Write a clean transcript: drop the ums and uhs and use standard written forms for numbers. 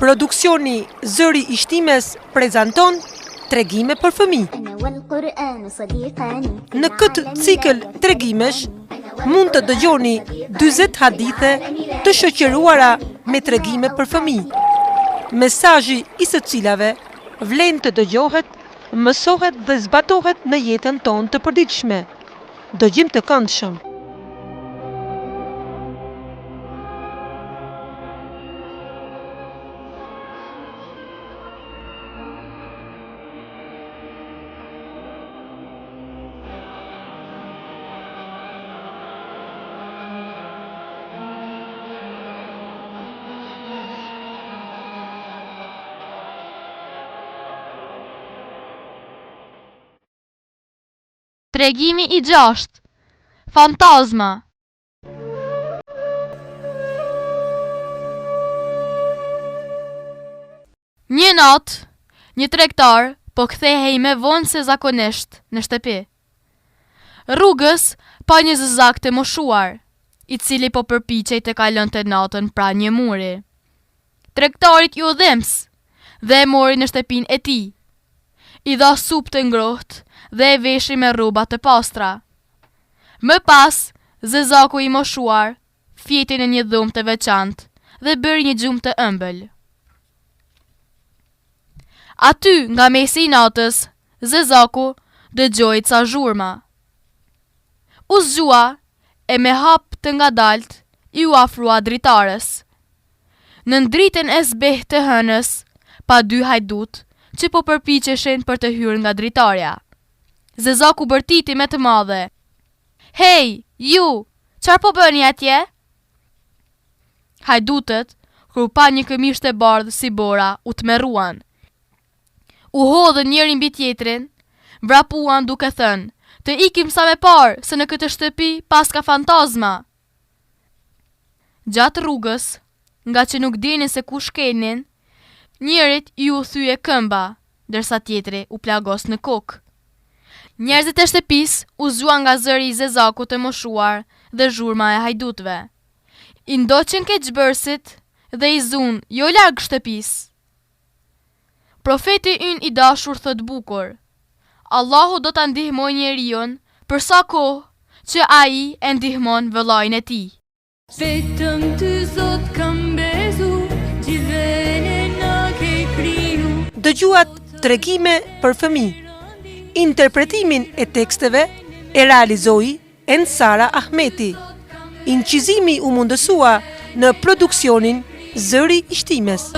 Produksioni Zëri i Shtimes prezanton tregime për fëmijë. Në këtë cikël tregimesh mund të dëgjoni 40 hadithe të shoqëruara me tregime për fëmijë. Mesazhi i së cilave vlen të dëgjohet, mësohet dhe zbatohet në jetën tonë të përditshme. Dëgjim të këndshëm. Tregimi i gjashtë, Fantazma. Një natë, një tregtar po kthehej më vonë se zakonisht në shtëpi. Rrugës pa një zezak të moshuar, i cili po përpiqej të kalonte natën pranë një muri. Tregtarit iu dhimbs dhe e mori në shtëpinë e tij. I dha supë të ngrohtë dhe e veshi me rroba të pastra. Më pas, zezaku i moshuar fjeti në një dhomë të veçantë dhe bëri një gjumë të ëmbël. Aty, nga mesi i natës, zezaku dëgjoi ca zhurma. U zgjua e me hap të ngadaltë iu afrua dritares. Nën dritën e zbehtë të hënës, pa dy hajdutë që po përpiqeshin për të hyrë nga dritarja. Zezaku bërtiti me të madhe, Hej, ju, çfarë po bëni atje? Hajdutët, kur panë një këmishë të bardhë si bora, u tmerruan. U hodhën njëri mbi tjetrin, vrapuan duke thënë, Të ikim sa më parë, se në këtë shtëpi paska fantazma! Gjatë rrugës, ngaqë nuk dinin se ku shkelnin, njërit iu thye këmba, ndërsa tjetri u plagos në kokë. Njerëzit e shtëpisë u zgjuan nga zëri i zezakut të moshuar dhe zhurma e hajdutëve. I ndoqën keqbërësit dhe i zunë jo larg shtëpisë. Profeti ynë i dashur thotë bukur, Allahu do ta ndihmojë njeriun për sa kohë që ai e ndihmon vëllain e tij. Vetëm ty Zot kam besu, gjithë na ke kriju. Dëgjuat tregime për fëmijë. Interpretimin e teksteve e realizoi Ensara Ahmeti. Incizimi u mundësua në produksionin Zëri i Shtimes.